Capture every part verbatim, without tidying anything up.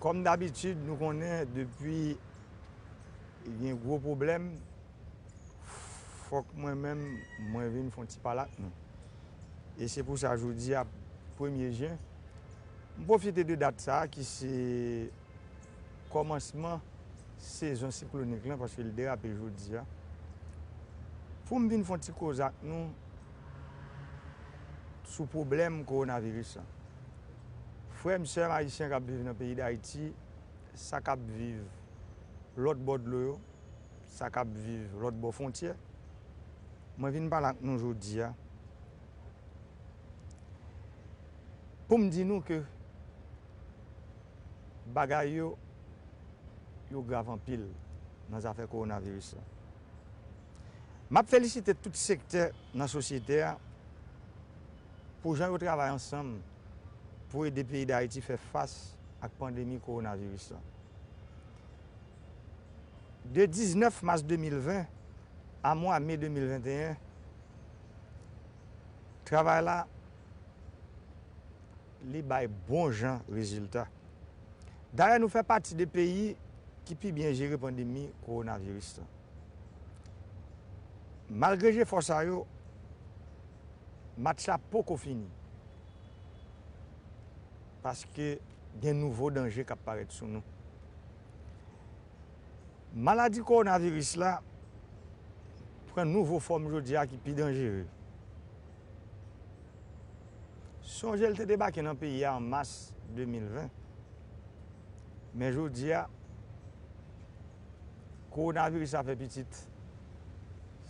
Kòm dabitid, nou konnen depi gen gwo pwoblèm, fòk mwen menm, mwen vin fè yon ti pale ak nou. E se pou sa jodi a, premye jen, m pwofite de dat sa a ki se kòmansman sezon siklonik lan, paske l derape jodi a, pou m vin fè yon ti koze ak nou sou pwoblèm kowonaviris lan. Frè m, sè m ayisyen k ap viv nan peyi Dayiti, sa k ap viv lòt bò dlo yo, sa k ap viv lòt bò fwontyè, mwen vin pale ak nou jodi a pou m di nou ke bagay yo, yo grav anpil nan zafè kowonaviris la. M ap felisite tout sektè nan sosyete a pou jan yo travay ansanm pou ede peyi Dayiti fè fas ak pandemi kowonaviris la. De diznèf mas de mil ven a mwa me de mil venteyen, travay la, li bay bon jan rezilta. Dayè, nou fè pati de peyi ki pi byen jere pandemi kowonaviris la. Malgre jefò sa yo, match la poko fini. Paske gen nouvo danje k ap parèt sou nou. Maladi kowonaviris la pran nouvo fòm jodi a ki pi danjere. Sonje l te debake nan peyi a an mas de mil ven. Men jodi a, kowonaviris la fè pitit.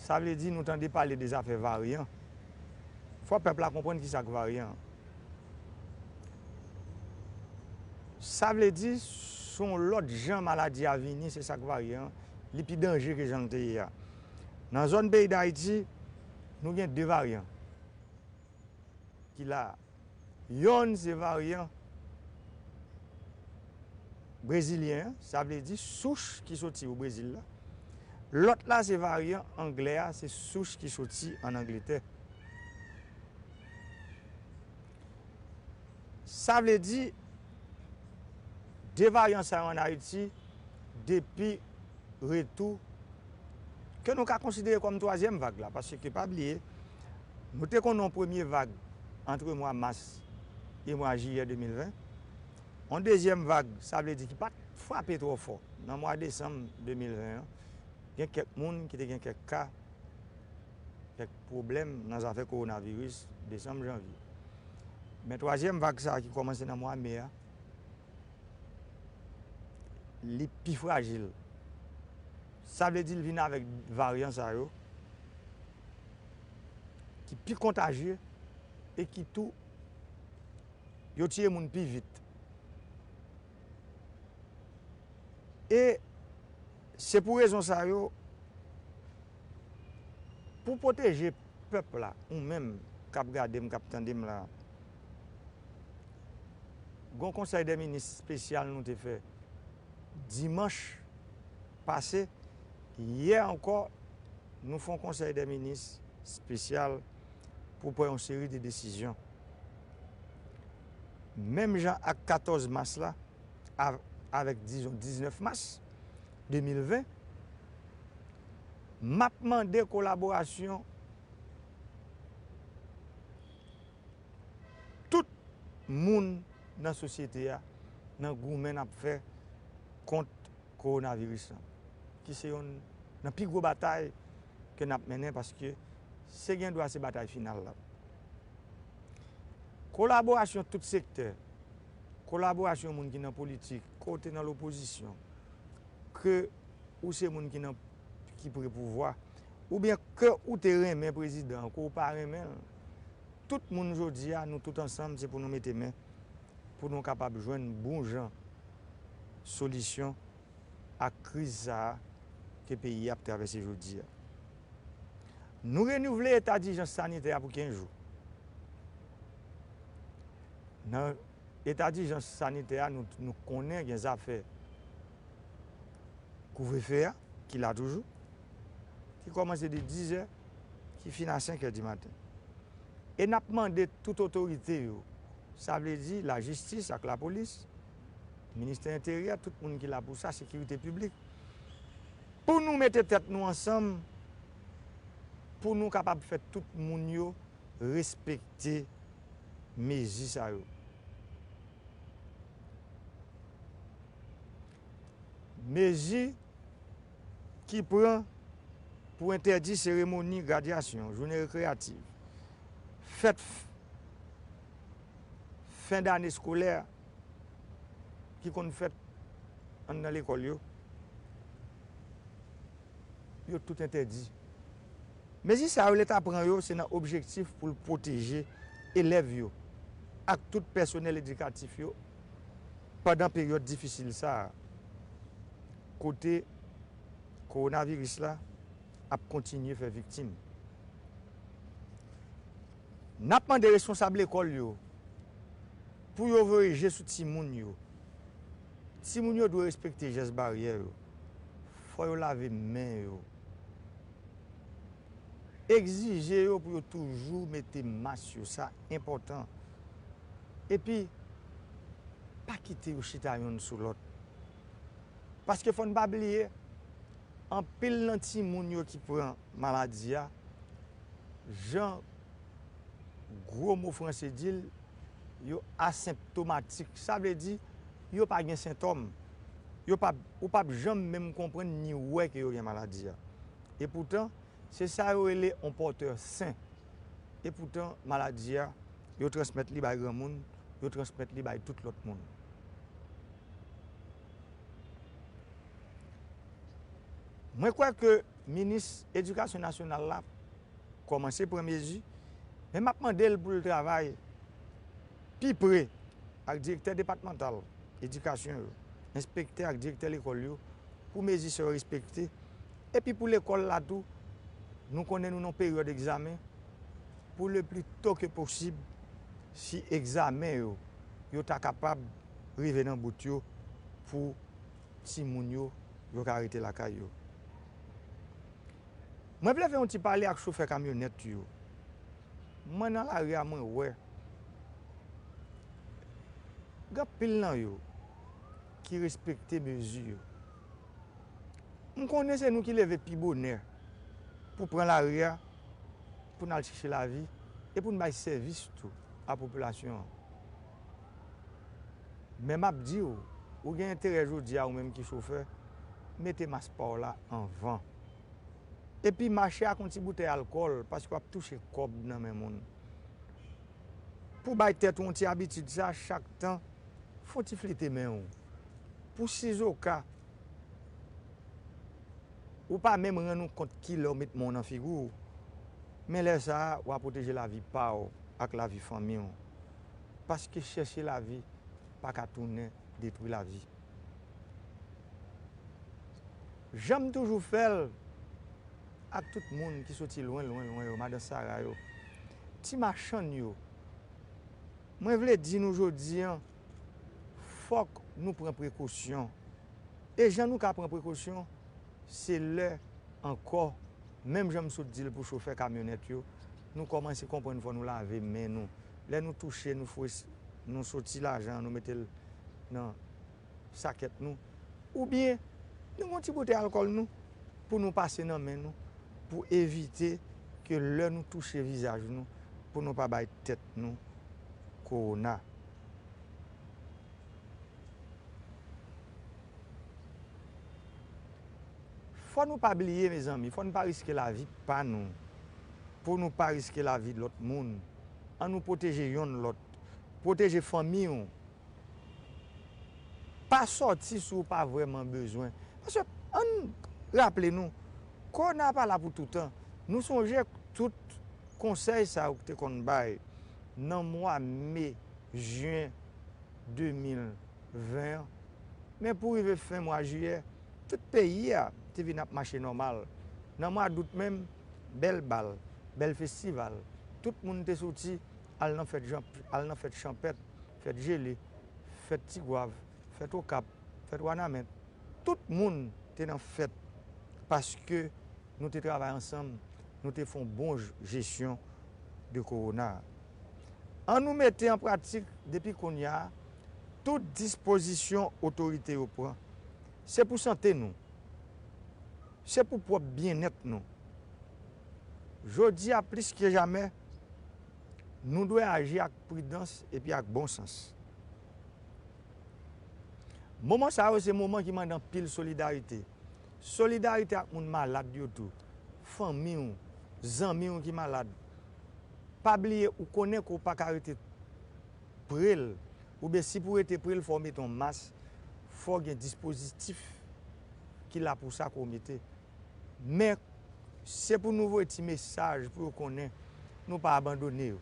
Sa vle di nou tande pale de zafè varyan. Fò pèp la konprann ki sa k varyan. Sa vle di, se yon lòt jan maladi a vini, se sa k varyan, li pi danje ke jan l te ye a. Nan zòn peyi Dayiti, nou gen de varyan ki la. Yonn se varyan brezilyen an, sa vle di souch ki soti o Brezil la. Lòt la se varyan anglè a, se souch ki soti ann Angletè. Sa vle di, de varyan sa yo ann Ayiti, depi retou, ke nou ka konsidere kòm twazyèm vag la, paske pa bliye, nou te konn yon premye vag antre mwa mas e mwa jiyè de mil ven. Yon dezyèm vag, sa vle di ki pa t frape twò fò nan mwa desanm de mil ven an. Gen kèk moun ki te gen kèk ka, kèk pwoblèm nan zafè kowonaviris desanm, janvye. Men twazyèm vag sa a ki kòmanse nan mwa me a, li pi frajil. Sa vle di l vin avèk varyan sa yo ki pi kontajye e ki tou yo tiye moun pi vit. E se pou rezon sa yo, pou pwoteje pèp la, ou menm k ap gade m, k ap tande m la, gon konsèy dè minis espesyal nou te fè dimanch pase. Yè ankò, nou fè yon konsèy dè minis espesyal pou pran yon seri de desizyon. Menm jan ak katòz mas la, av-, avèk, dizon, diznèf mas de mil ven, m ap mande kolaborasyon tout moun nan sosyete a, nan goumen n ap fè kont kowonaviris lan, ki se yonn nan pi gwo batay ke n ap mennen, paske se gendwa se batay final la. Kolaborasyon tout sektè, kolaborasyon moun ki nan politik, ke w te nan lopozisyon, ke ou se moun ki nan, ki pre pouvwa, oubyen ke ou te renmen prezidan an, ke w pa renmen l, tout moun jodi a, nou tout ansanm, se pou nou mete men, pou nou kapab jwenn bon jan solisyon ak kriz sa a ke peyi a ap travèse jodi a. Nou renouvle eta dijans sanitè a pou kenz jou. Nan eta dijans sanitè a, nou, nou konnen gen zafè kouvrefe a, ki la toujou, ki kòmanse de diz è, ki fin a senk è di maten. E n ap mande tout otorite yo, sa vle di lajistis ak lapolis, Ministè Enteryè, tout moun ki la pou sa, sekirite piblik, pou nou mete tèt nou ansanm, pou nou kapab fè tout moun yo respekte mezi sa yo. Mezi ki pran pou entèdi seremoni gradyasyon, jounen rekreyatif, fèt f- fen dane eskolè ki konn fèt anndan lekòl yo, yo tout entèdi. Mezi sa yo, Leta pran yo, se nan objektif pou l pwoteje elèv yo ak tout pèsonèl edikatif yo pandan peryòd difisil sa a, kote kowonaviris la ap kontinye fè viktim. N ap mande responsab lekòl yo pou yo voye je sou timoun yo. Timoun yo dwe respekte jès baryè yo. Fò yo lave men yo. Egzije yo pou yo toujou mete mas yo, sa enpòtan. Epi, pa kite yo chita yonn sou lòt. Paske fò n pa bliye, anpil nan timoun yo ki pran maladi a, jan gwo mo franse di l, yo asenptomatik. Sa vle di, yo pa gen sentòm. Yo p ap, ou p ap janm menm konprann ni wè ke yo gen maladi a. Epoutan, se sa yo rele yon pòtè sen. Epoutan, maladi a, yo transmèt li bay granmoun, yo transmèt li bay tout lòt moun. Mwen kwè ke minis edikasyon nasyonal la kòmanse pran mezi, men m ap mande l pou l travay pi pre ak direktè depatmantal edikasyon yo, enspektè ak direktè lekòl yo, pou mezi sa yo respekte. Epi pou lekòl la tou, nou konnen nou nan peryòd egzamen, pou le pli to ke posib, si egzamen yo, yo ta kapab rive nan bout yo pou timoun yo, yo ka rete lakay yo. Mwen vle fè yon ti pale ak chofè kamyonèt yo. Mwen nan lari a, mwen wè gen anpil nan yo ki respekte mezi yo. M konnen se nou ki leve pi bonè pou pran lari a, pou n al chèche lavi e pou n bay sèvis tou a popilasyon an. Men m ap di w, ou gen enterè jodi a, ou menm ki chofè, mete mas pa w la anvan. Epi mache ak yon ti boutèy alkòl, paske w ap touche kòb nan men moun. Pou bay tèt ou yon ti abitid sa, chak tan, fè yon ti flite men w. Pou sizoka ou pa menm rann ou kont kilè w met men w nan figi w, men lè sa a, w a pwoteje lavi pa w ak lavi fanmi w. Paske chèche lavi pa ka tounen detwi lavi. Jan m toujou fè l ak tout moun ki soti lwen, lwen, lwen yo, madan Sara yo, ti machann yo, mwen vle di nou jodi a, fòk nou pran prekosyon. E jan nou ka pran prekosyon, se lè ankò, menm jan m sot di l pou chofè kamyonèt yo, nou kòmanse konprann fò nou lave men nou. Lè nou touche, nou fouye, nou soti lajan an, nou mete l nan sakèt nou. Oubyen, nou gen yon ti boutèy alkòl nou, pou nou pase nan men nou, pou evite ke lè nou touche vizaj nou, pou nou pa bay tèt nou kowona. Fò nou pa bliye, mezanmi, fò n pa riske lavi pa nou, pou nou pa riske lavi lòt moun. Ann nou pwoteje yonn lòt. Pwoteje fanmi w. Pa sòti si w pa vrèman bezwen. Paske, ann raple nou, kowona pa la pou toutan. Nou sonje tout konsèy sa yo ki te konn bay nan mwa me, jen de mil ven an. Men pou rive fen mwa jiyè, tout peyi a te vin ap mache nòmal. Nan mwa dout menm, bèl bal, bèl festival. Tout moun te soti al nan fèt, al nan fèt chanpèt, fèt Jele, fèt Tigwav, fèt Okap, fèt Wanament. Tout moun te nan fèt paske nou te travay ansanm, nou te fè yon bon j-, jesyon de kowona a. Ann nou mete an pratik depi kounye a, Tout dispozisyon otorite yo pran, se pou sante nou, se pou pwòp byennèt nou. Jodi a plis ke jamè, nou dwe aji ak pridans epi ak bon sans. Moman sa yo se moman ki mande anpil solidarite. Solidarite ak moun malad yo tou. Fanmi w, zanmi w ki malad. Pa bliye ou konnen ke w pa ka rete pre l, oubyen si pou rete pre l fò w mete yon mas, fò w gen dispozitif ki la pou sa ke w mete. Men se pou nou voye ti mesaj pou yo konnen nou pa abandone yo.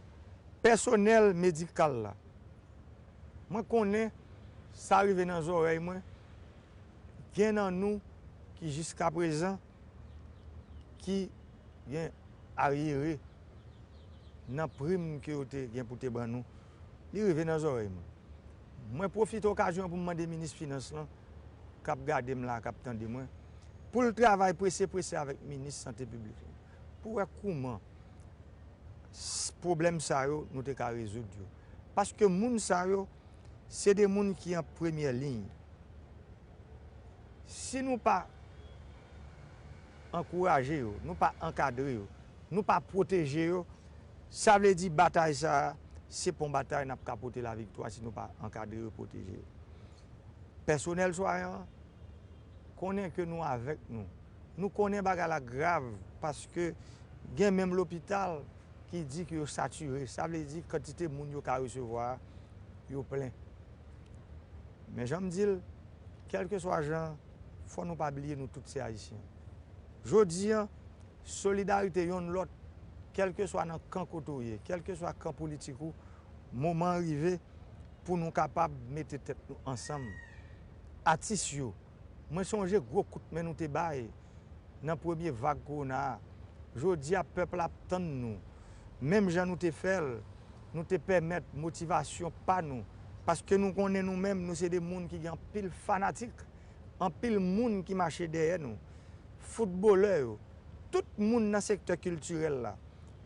Pèsonèl medikal la, mwen konnen sa rive nan zòrèy mwen, gen nan nou ki jiskaprezan ki gen aryere nan prim ke yo te gen pou te ban nou, li rive nan zòrèy mwen. Mwen pwofite okazyon an pou m mande minis finans lan k ap gade m la, k ap tande mwen, pou l travay prese prese avèk minis sante piblik lan pou wè kouman pwoblèm sa yo nou te ka rezoud yo. Paske moun sa yo se de moun ki an premyè liy. Si nou pa ankouraje yo, nou pa ankadre yo, nou pa pwoteje yo, sa vle di batay sa a, se pa yon batay n ap ka pote laviktwa si nou pa ankadre yo, pwoteje yo. Pèsonèl swayan an, konnen ke nou avèk nou. Nou konnen bagay la grav paske gen menm lopital ki di ke yo satire. Sa vle di kantite moun yo ka resevwa a, yo plen. Men jan m di l, kèlkeswa jan, fò nou pa bliye nou tout se Ayisyen. Jodi a, solidarite yonn lòt, kèlkeswa nan kan kote w ye, kèlkeswa kan politik ou, moman an rive pou nou kapab mete tèt nou ansanm. Atis yo, mwen sonje gwo kout men nou te bay nan premye vag kowona a. Jodi a, pèp la ap tann nou. Menm jan nou te fè l, nou te pèmèt motivasyon pa nou. Paske nou konnen nou menm, nou se de moun ki gen anpil fanatik, anpil moun ki mache dèyè nou. Foutbolè yo, tout moun nan sektè kiltirèl la.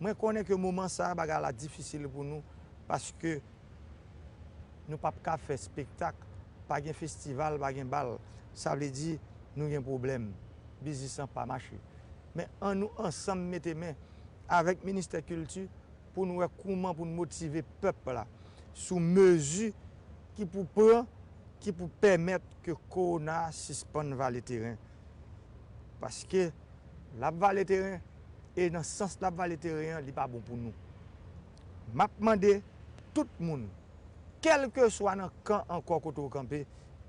Mwen konnen ke moman sa a, bagay la difisil pou nou, paske nou p ap ka fè espektak, pa gen festival, pa gen bal. Sa vle di, nou gen pwoblèm. Biznis lan pa mache. Men ann nou ansanm mete men avèk ministè kilti pou n wè kouman pou n motive pèp la sou mezi ki pou pran, ki pou pèmèt ke kowona a sispann vale teren. Paske l ap vale teren, e nan sans l ap vale teren an, li pa bon pou nou. M ap mande tout moun, kèlkeswa nan kan ankò kote w kanpe,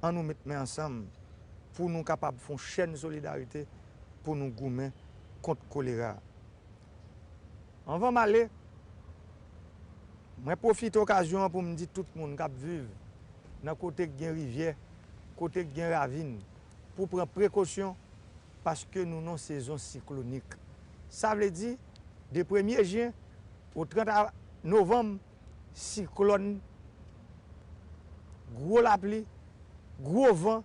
ann nou met men ansanm pou nou kapab fè yon chèn solidarite pou nou goumen kont kolera. Anvan m ale, mwen pwofite okazyon an pou m di tout moun k ap viv nan kote k gen rivyè, kote k gen ravin, pou pran prekosyon paske nou nan sezon siklonik. Sa vle di, de premye jen o trant a-, novanm, siklòn, gwo lapli, gwo van,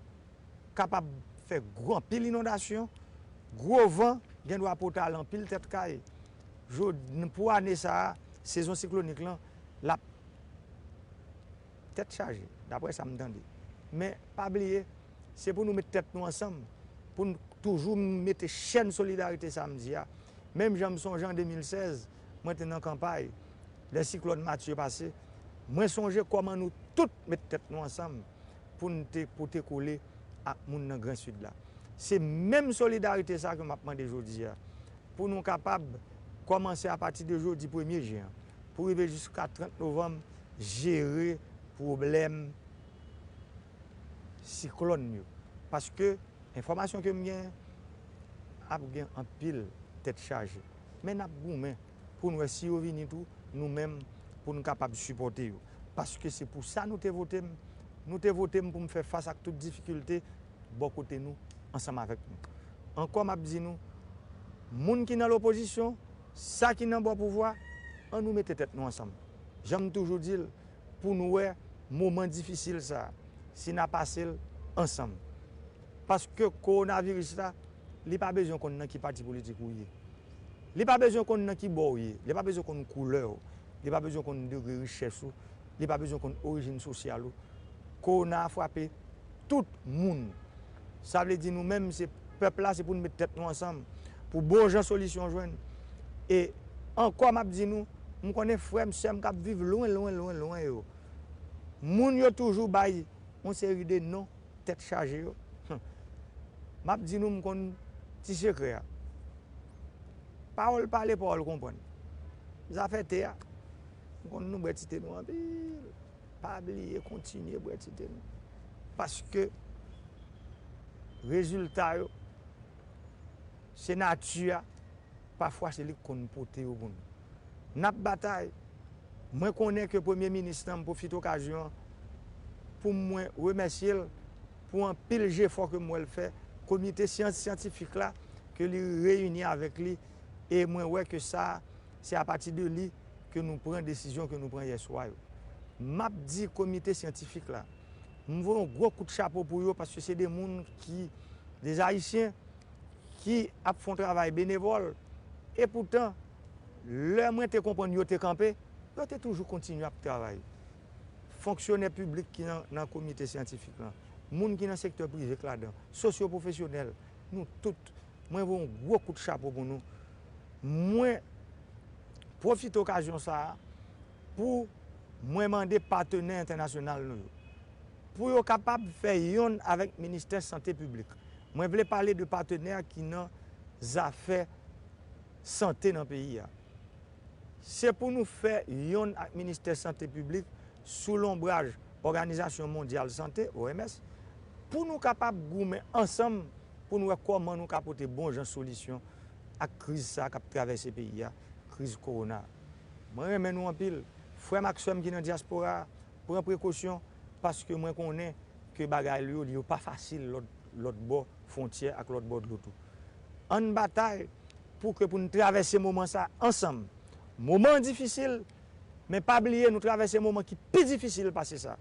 kapab fè gwo, anpil inondasyon, gwo van, gen dwa pote ale anpil tèt kay. Jodi, pou ane sa a, sezon siklonik lan, l ap tèt chaje, daprè sa m tande. Men, pa bliye, se pou nou met tèt nou ansanm, pou n toujou mete chèn solidarite sa m di a. Menm jan m sonje an de mil sèz, mwen te nan kanpay, lè siklòn Matye pase, mwen sonje kòman nou tout met tèt nou ansanm pou n te pote kole ak moun nan Gran Sid la. Se menm solidarite sa ke m ap mande jodi a, pou nou kapab kòmanse apati de jodi premye jen an, pou rive jiska trant novanm, jere pwoblèm siklòn yo. Paske enfòmasyon ke m genyen, ap gen anpil tèt chaje. Men n ap goumen pou n wè si yo vini tou, nou menm, pou n kapab sipòte yo. Paske se pou sa nou te vote m. Nou te vote m pou m fè fas ak tout difikilte bò kote nou, ansanm avèk nou. Ankò, m ap di nou, moun ki nan lopozisyon, sa ki nan bò pouvwa, ann nou mete tèt nou ansanm. Jan m toujou di l, pou n wè moman difisil sa a, si n a pase l ansanm. Paske kowonaviris la, li pa bezwen konn nan ki pati politik ou ye. Li pa bezwen konn nan ki bò w ye. Li pa bezwen konn koulè w. Li pa bezwen konn degre richès ou. Li pa bezwen konn orijin sosyal ou. Kowona a frape tout moun. Sa vle di nou menm, se pèp la, se pou n met tèt nou ansanm pou bon jan solisyon jwenn. E ankò, m ap di nou, m konnen frè m, sè m k ap viv lwen, lwen, lwen, lwen yo, moun yo toujou bay yon seri de non tèt chaje yo. M ap di nou, m konn ti sekrè a. Pawòl pale, pawòl konprann. Zafè te a, m konn nou bwè ti te nou anpil. Pa bliye kontinye bwè ti te nou. Paske rezilta yo, se nati a, pafwa se li k konn pote yo pou nou. N ap batay. Mwen konnen ke Premye Minis lan, m pwofite okazyon an pou mwen remèsye l pou anpil jefò ke m wè l fè. Komite syans syantifik la ke li reyini avèk li, e mwen wè ke sa, se apati de li ke nou pran desizyon ke nou pran yè swa yo. M ap di komite syantifik la, m voye yon gwo kout chapo pou yo, paske se de moun ki, de Ayisyen ki ap fè yon travay benevòl. E poutan, lè mwen te konprann yo te kanpe, yo te toujou kontinye ap travay. Fonksyonè piblik ki nan, nan komite syantifik lan, moun ki nan sektè prive k ladan, sosyo-pwofesyonèl, nou tout, mwen voye yon gwo kout chapo pou nou. Mwen pwofite okazyon sa a pou mwen mande patenè entènasyonal nou yo, pou yo kapab fè yonn avèk Ministè Sante Piblik. Mwen vle pale de patenè ki nan zafè sante nan peyi a. Se pou nou fè yonn ak Ministè Sante Piblik sou lonbraj Òganizasyon Mondyal Sante, O M S, pou nou kapab goumen ansanm pou n wè kòman nou ka pote bon jan solisyon ak kriz sa k ap travèse peyi a, kriz kowona. Mwen renmen nou anpil. Frè m ak sè m ki nan dyaspora a, pran prekosyon, paske mwen konnen ke bagay yo, yo pa fasil lòt, lòt bò fwontyè ak lòt bò dlo tou. Ann batay pou ke pou n travèse moman sa ansanm. Moman an difisil, men pa bliye nou travèse moman ki pi difisil pase sa.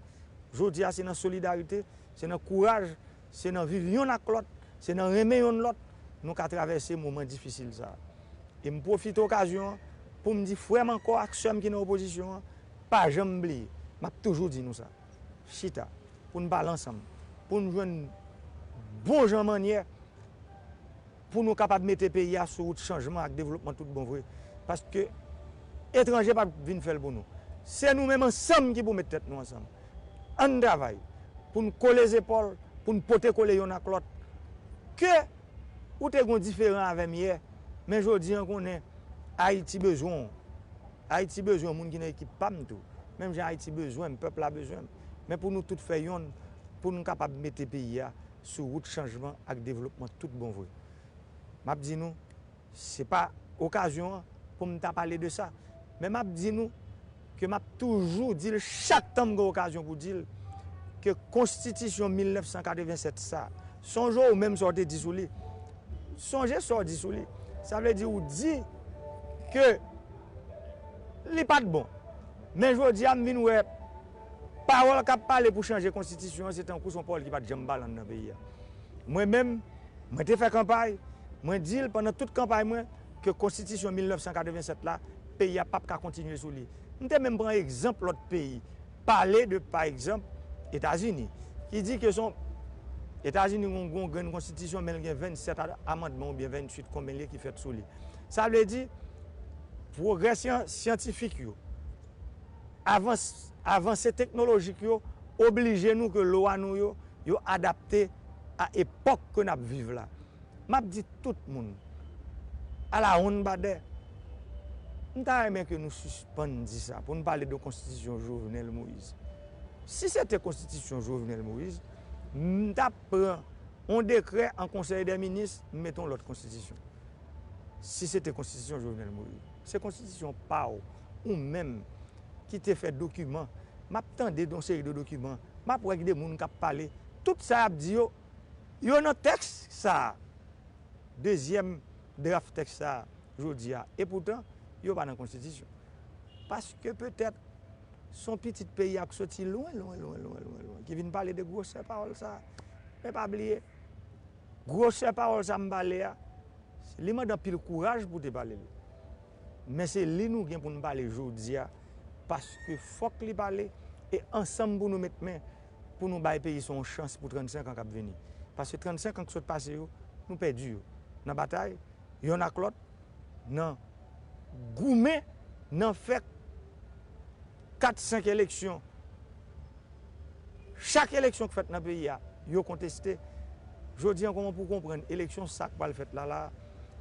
Jodi a se nan solidarite, se nan kouraj, se nan viv yonn ak lòt, se nan renmen yonn lòt, nou ka travèse moman difisil sa. E m pwofite okazyon an pou m di frè m ankò ak sè m ki nan opozisyon an, pa janm bliye. M ap toujou di nou sa. Chita, pou n pale ansanm, pou n jwenn bon jan mannyè pou nou kapab mete peyi a sou wout chanjman ak devlopman tout bon vre. Paske etranje p ap vin fè l pou nou. Se nou menm ansanm ki pou met tèt nou ansanm. Ann travay pou n kole zepòl, pou n pote kole yonn ak lòt. Ke ou te gen yon diferan avè m yè, men jodi an konnen Ayiti bezwen w. Ayiti bezwen moun ki nan ekip pa m tou. Menm jan Ayiti bezwen m, pèp la bezwen m. Men pou nou tout fè yonn, pou nou kapab mete peyi a sou wout chanjman ak devlopman tout bon vre. M ap di nou, se pa okazyon an pou m ta pale de sa. Men m ap di nou ke m ap toujou di l chak tan m gen okazyon pou di l ke konstitisyon mil nèf san katreven sèt sa, sonje w menm sa w te di sou li. Sonje sa w di sou li. Sa vle di ou di ke li pa t bon. Men jodi a m vin wè pawòl k ap pale pou chanje konstitisyon an se tankou se yon pawòl ki pa t janm pale anndan peyi a. Mwen menm, mwen te fè kanpay, mwen di l pandan tout kanpay mwen ke konstitisyon mil nèf san katreven sèt la, peyi a p ap ka kontinye sou li. M te menm pran egzanp lòt peyi, pale de, pa egzanp, Etazini, ki di ke se yon, Etazini gen yon grenn konstitisyon, men l gen vennsèt a-, amandman oubyen venntuit, konbyen l ye, ki fèt sou li. Sa vle di, pwogrè syan-, syantifik yo, avans-, avanse teknolojik yo oblije nou ke lwa nou yo, yo adapte a epòk ke n ap viv la. M ap di tout moun, alawonnbadè, m ta renmen ke nou sispann di sa, pou n pale de konstitisyon Jovenel Moïse. Si se te konstitisyon Jovenel Moïse, m t ap pran yon dekrè an konsèy dè minis, m mete yon lòt konstitisyon. Si se te konstitisyon Jovenel Moïse, se konstitisyon pa w, ou menm, ki te fè dokiman. M ap tande yon seri de dokiman. M ap wè ki de moun k ap pale. Tout sa y ap di yo, yo nan tèks sa a. Dezyèm draf tèks sa a, jodi a. Epoutan, yo pa nan konstitisyon. Paske petèt, se yon pitit peyi a k soti lwen, lwen, lwen, lwen, lwen, lwen, ki vin pale de gwosè pawòl sa a. Men pa bliye, gwosè pawòl sa a m pale a, li mande anpil kouraj pou te pale l. Men se li nou gen pou n pale jodi a, paske fòk li pale, e ansanm pou nou met men. pou nou bay peyi sa yon chans pou trannsenk an k ap vini. Paske trannsenk an k sot pase yo, nou pèdi yo nan batay, yonn ak lòt, nan goumen, nan fè kat, senk eleksyon. Chak eleksyon k fèt nan peyi a, yo konteste. Jodi an, kòman pou w konprann eleksyon sa k pral fèt la, la,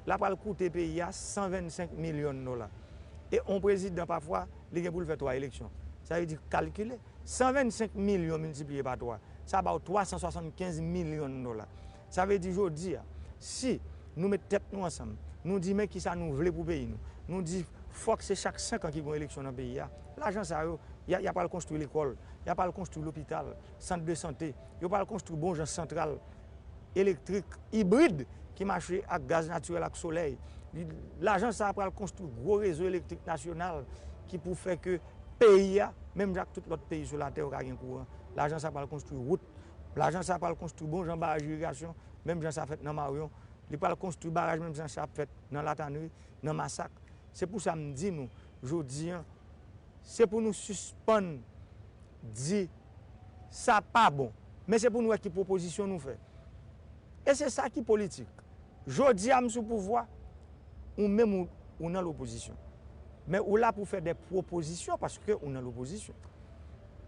la pral koute peyi a san vennsenk milyon dola. E yon prezidan, pafwa, li gen pou l fè twa eleksyon. Sa vle di, kalkile, san vennsenk milyon miltipliye pa twa, sa ba w twa san swasannkenz milyon dola. Sa vle di, jodi a, si nou met tèt nou ansanm, nou di men kisa nou vle pou peyi nou, nou di fòk se chak senk an ki gen eleksyon nan peyi a, lajan sa yo, y a, y a pral konstwi lekòl, y a pral konstwi lopital, sant de sante, yo pral konstwi bon jan santral elektrik ibrid ki mache ak gaz natirèl ak solèy. Lajan sa a pral konstwi gwo rezo elektrik nasyonal ki pou fè ke peyi a, menm jan ak tout lòt peyi sou latè, yo ka gen kouran. Lajan sa a pral konstwi wout. Lajan sa a pral konstwi bon jan baraj irigasyon, menm jan sa fèt nan Maryon. Li pral konstwi baraj menm jan sa ap fèt nan Latanri, nan Masak. Se pou sa m di nou, jodi an, se pou nou sispann di sa pa bon. Men se pou nou wè ki pwopozisyon nou fè. E se sa ki politik. Jodi a m sou pouvwa, ou menm ou, ou nan lopozisyon. Men ou la pou fè de pwopozisyon paske ou nan lopozisyon.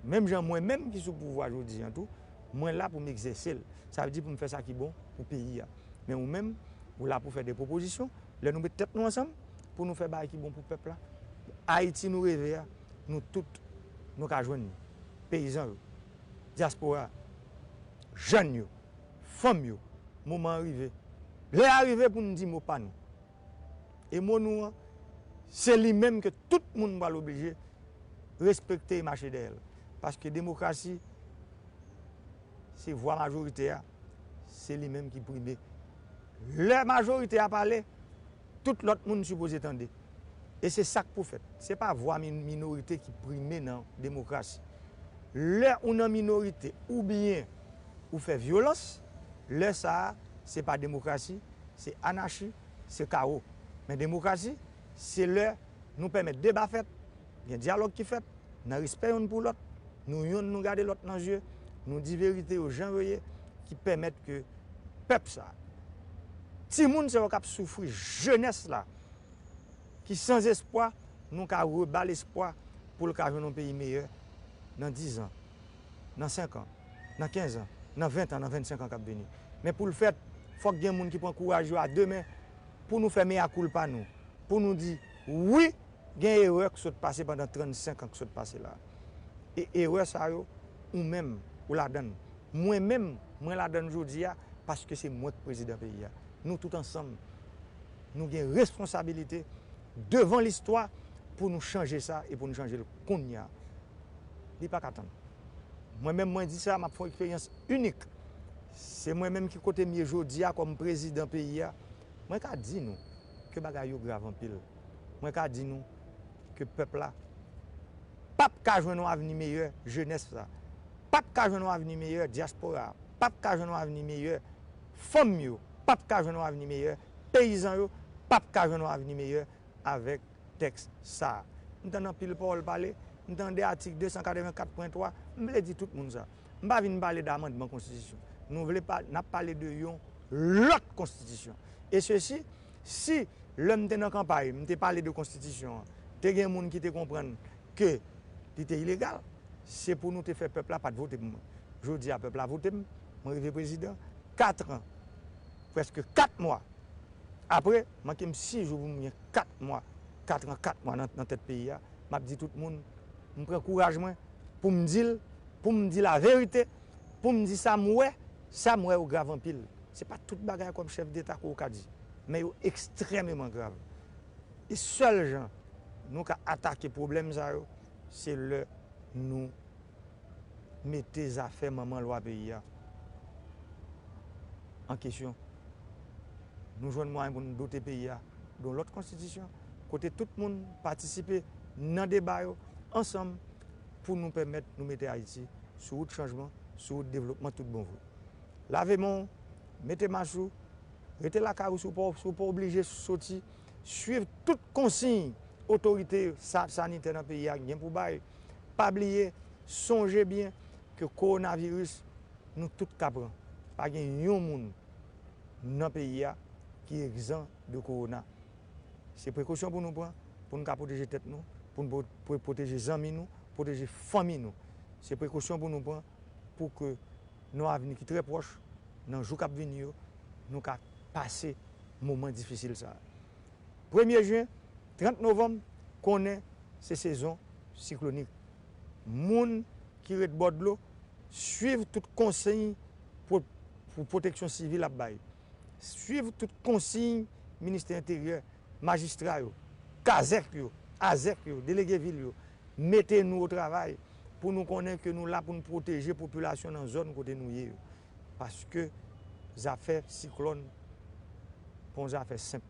Menm jan mwen menm ki sou pouvwa jodi an tou, mwen la pou m egzèse l. Sa vle di pou m fè sa ki bon pou peyi a. Men ou menm, ou la pou fè de pwopozisyon. Lè nou met tèt nou ansanm pou nou fè bagay ki bon pou pèp la, Ayiti nou reve a, nou tout, nou ka jwenn li. Peyizan yo, dyaspora, jèn yo, fanm yo, moman an rive. Lè a rive pou n di mo pa nou. E mo nou an, se li menm ke tout moun pral oblije respekte e mache dèyè l. Paske demokrasi, se vwa majorite a, se li menm ki prime. Lè majorite a pale, tout lòt moun sipoze tande. E se sa k pou fèt. Se pa vwa mi-, minorite ki prime nan demokrasi. Lè ou nan minorite oubyen ou fè vyolans, lè sa a, se pa demokrasi, se anachi, se kawo. Men demokrasi, se lè nou pèmèt deba fèt, gen dyalòg ki fèt, nan respè yonn pou lòt, nou yonn nou gade lòt nan zye, nou di verite yo jan yo ye, ki pèmèt ke pèp sa, timoun sa yo k ap soufri, jenès la, ki sanzespwa, nou ka reba lespwa pou l ka jwenn yon peyi meyè nan diz an, nan senk an, nan kenz an, nan ven an, nan vennsenk an k ap vini. Men pou l fèt, fòk gen moun ki pran kouraj yo a de men pou nou fè mea culpa nou, pou nou di, wi, gen erè k sot pase pandan trannsenk an k sot pase la. E erè sa yo, ou menm, ou ladann. Mwen menm, mwen ladann jodi a, paske se mwen k prezidan peyi a. Nou tout ansanm, nou gen responsabilite devan listwa pou nou chanje sa e pou nou chanje l kounye a. Li pa ka tann. Mwen menm, mwen di sa, m ap fè yon eksperyans inik. Se mwen menm ki kote m ye jodi a kòm prezidan peyi a. Mwen ka di nou ke bagay yo grav anpil. Mwen ka di nou ke pèp la p ap ka jwenn yon avni meyè, jenès la p ap ka jwenn yon avni meyè, dyaspora a p ap ka jwenn yon avni meyè, fanm yo p ap ka jwenn yon avni meyè, peyizan yo p ap ka jwenn yon avni meyè avèk tèks sa a. M tande anpil pawòl pale, m tande atik de san katrevenkat pwen twa, m vle di tout moun sa. M pa vin pale de amandman konstitisyon. Nou vle pa, n ap pale de yon lòt konstitisyon. E sesi, si lè m te nan kanpay, m te pale de konstitisyon an, te gen moun ki te konprann ke li te ilegal, se pou nou te fè pèp la pa t vote pou mwen. Jodi a, pèp la vote m, mwen rive prezidan, kat an, prèske kat mwa apre, manke m sis jou pou m gen kat mwa, kat an, kat mwa nan, nan tèt peyi a, m ap di tout moun, m pran kouraj mwen pou m di l, pou m di laverite, pou m di sa m wè, sa m wè yo grav anpil. Se pa tout bagay kòm chèf deta ke w ka di, men yo ekstrèmeman grav. E sèl jan nou ka atake pwoblèm sa yo, se lè nou mete zafè manman lwa peyi a an kesyon. Nou jwenn mwayen pou nou dote peyi a de yon lòt konstitisyon, kote tout moun patisipe nan deba yo ansanm pou nou pèmèt nou mete Ayiti sou wout chanjman, sou wout devlopman tout bon vre. Lave men w, mete mas ou, rete lakay ou si w pa, si w pa oblije soti, swiv tout konsiy otorite sa-, sanitè nan peyi a gen pou bay. Pa bliye, sonje byen ke kowonaviris, nou tout ka pran. Pa gen yon moun nan peyi a ki egzan de kowona. Se prekosyon pou nou pran, pou nou ka pwoteje tèt nou, pou nou pwo-, pwo-, pwoteje zanmi nou, pwoteje fanmi nou. Se prekosyon pou nou pran pou ke nan avni ki trè pwòch, nan jou k ap vini yo, nou ka pase moman difisil sa a. Premye jen, trant novanm, konnen se sezon siklonik. Moun ki ret bò dlo, swiv tout konsiy pou, pou pwoteksyon sivil ap bay. Swiv tout konsiy Ministè Enteryè, majistra yo, kazèk yo, azèk yo, delege vil yo. Mete nou o travay pou nou konnen ke nou la pou nou pwoteje popilasyon nan zòn kote nou ye yo. Paske zafè siklòn pa yon zafè senp.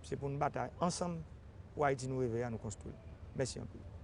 Se pou nou batay ansanm pou Ayiti nou reve a nou konstwi l. Mèsi anpil.